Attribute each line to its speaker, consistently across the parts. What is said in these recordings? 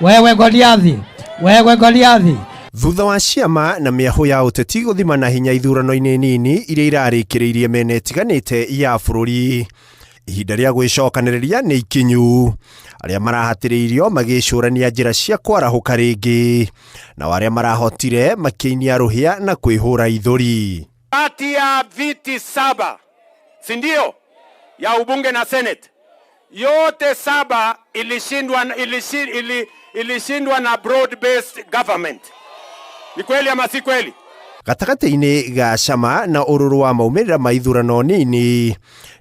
Speaker 1: Wewe Goliathi, wewe Goliathi.
Speaker 2: Thutha wa ciama na mĩahũ ya ũteti gũthima na hinya ithurano-inĩ nini iria irarĩkĩrĩirie mĩena ĩtiganĩte ya bũrũri, ihinda rĩa gwĩcokanĩrĩria nĩ ikinyu. Arĩa marahatĩrĩirio magĩcũrania njĩra cia kwarahũka rĩngĩ, nao arĩa marahotire makĩinia rũhĩa na kwĩhũra ithũri.
Speaker 3: Kati ya viti saba, si ndio, ya ubunge na senate, yote saba ilishindwa, ilishindwa na broad based government. Ni kweli ama si kweli?
Speaker 2: Gatagatĩ-inĩ ga cama na ũrũrũ wa maumĩrĩra ma ithurano nini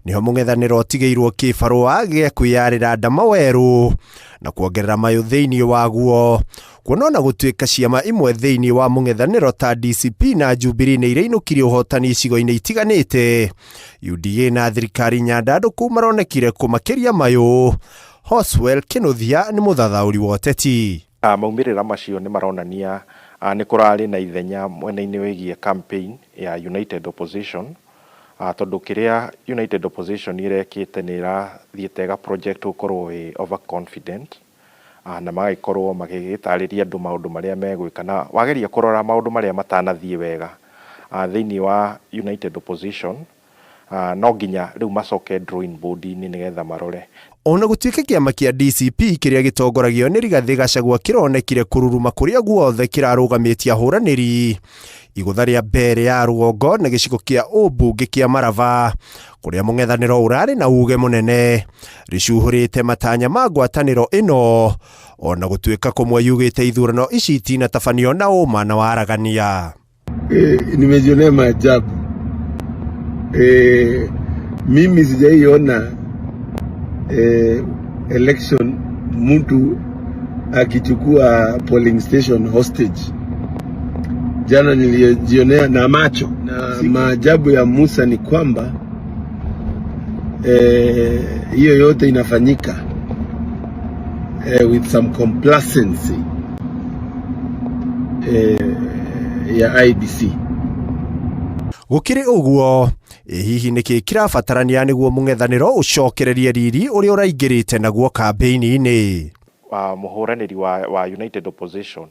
Speaker 2: nĩho mũng'ethanĩro ũtigĩirwo kĩbarũa gĩa kwĩyarĩra ndama werũ na kuongerera mayũ thĩinĩ waguo, kuona ona gũtuĩka ciama imwe thĩinĩ wa mũng'ethanĩro ta DCP na Jubilee nĩ irainũkirie ũhotani icigo-inĩ itiganĩte, UDA na thirikari nyandandũku maronekire kũmakĩria mayũ. Hoswell Kĩnũthia nĩ mũthathaũri wa ũteti.
Speaker 4: Maumĩrĩra macio nĩ maronania nĩ kũrarĩ na ithenya mwena-inĩ wĩgiĩ campaign ya United Opposition, tondũ kĩrĩa United Opposition ĩrekĩte nĩ ĩrathiĩte ĩga project gũkorwo ĩ overconfident, na magagĩkorwo magĩgĩtarĩria andũ maũndũ marĩa megwĩka, na wageria kũrora maũndũ marĩa matanathiĩ wega thĩinĩ wa United Opposition, no nginya rĩu macoke drawing board-inĩ nĩgetha marore.
Speaker 2: Ona gũtuĩka kĩama kĩa DCP kĩrĩa gĩtongoragio nĩ Rigathĩ Gachagua kĩronekire kũruruma kũrĩa guothe kĩrarũgamĩtie ahũranĩri, igũtha rĩa mbere ya rũgongo na gĩcigo kĩa ũmbunge kĩa Marava kũrĩa mũng'ethanĩro ũrarĩ na uge mũnene rĩcuhũrĩte matanya ma ngwatanĩro ĩno, ona gũtuĩka kũmwe yugĩte ithurano ici itinatabanio na ũma na waragania.
Speaker 5: Nimejionea maajabu. Mimi sijaiona election mtu akichukua polling station hostage. Jana nilijionea na macho, na maajabu ya Musa ni kwamba hiyo yote inafanyika with some complacency ya IEBC.
Speaker 2: Gũkĩrĩ ũguo, ĩ hihi nĩkĩ kĩrabatarania nĩguo mũng'ethanĩro ũcokererie riri ũrĩa ũraingĩrĩte naguo kambĩini-inĩ?
Speaker 4: Mũhũranĩri wa United Opposition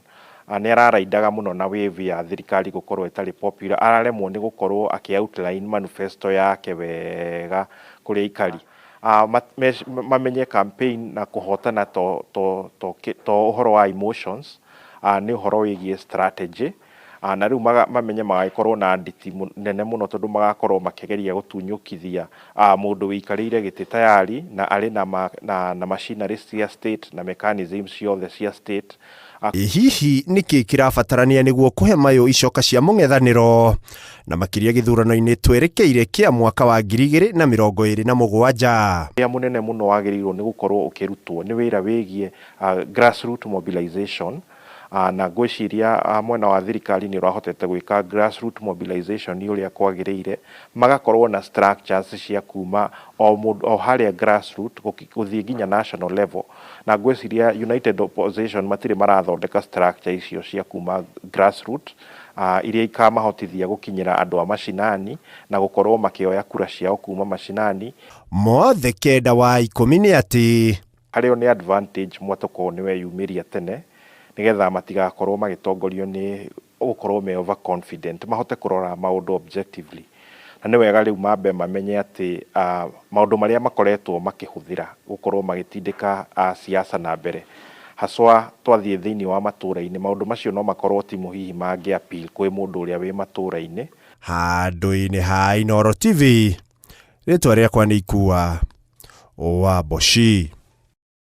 Speaker 4: nĩ araraindaga mũno na wave ya thirikari gũkorwo ĩtarĩ popular, araremwo nĩ gũkorwo akĩ outline manifesto yake wega kũrĩ aikari, mamenye campaign na kũhotana to ũhoro wa emotions, nĩ ũhoro wĩgiĩ strategy, na rĩu mamenye magagĩkorwo na nditi nene mũno tondũ magakorwo makĩgeria gũtunyũkithia mũndũ wĩikarĩire gĩtĩ tayari na arĩ na machinery cia state na mechanism ciothe cia state.
Speaker 2: Ĩ hihi nĩkĩ kĩrabatarania nĩguo kũhe mayũ icoka cia mũng'ethanĩro na makĩria gĩthurano-inĩ twerekeire kĩa mwaka wa 2027?
Speaker 4: Wĩra mũnene mũno wagĩrĩirwo nĩ gũkorwo ũkĩrutwo nĩ wĩra wĩgiĩ grassroot mobilization, na ngwĩciria mwena wa thirikari nĩ ũrahotete gwĩka grassroot mobilization ũrĩa kwagĩrĩire, magakorwo na structures cia kuma o mũndũ o harĩa grassroot gũthiĩ nginya national level, na ngwĩciria United Opposition matirĩ marathondeka structure icio cia kuma grassroot, iria ikamahotithia gũkinyĩra andũ a macinani na gũkorwo makĩoya kura ciao kuma macinani.
Speaker 2: Mothe kenda wa ikũmi nĩ atĩ
Speaker 4: harĩo nĩ advantage mwatũkorwo nĩ weyumĩria tene nĩgetha matigakorwo magĩtongorio nĩ gũkorwo me overconfident, mahote kũrora maũndũ objectively, na nĩ wega rĩu mambe mamenye atĩ maũndũ marĩa makoretwo makĩhũthĩra gũkorwo magĩtindĩka siasa na mbere, haswa twathiĩ thĩinĩ wa matũra-inĩ, maũndũ macio no makorwo timu hihi mangĩ appeal kwĩ mũndũ ũrĩa wĩ matũra-inĩ.
Speaker 2: Handũ-inĩ ha Inooro TV, rĩtwa rĩakwa nĩ Ikua wa Mboci.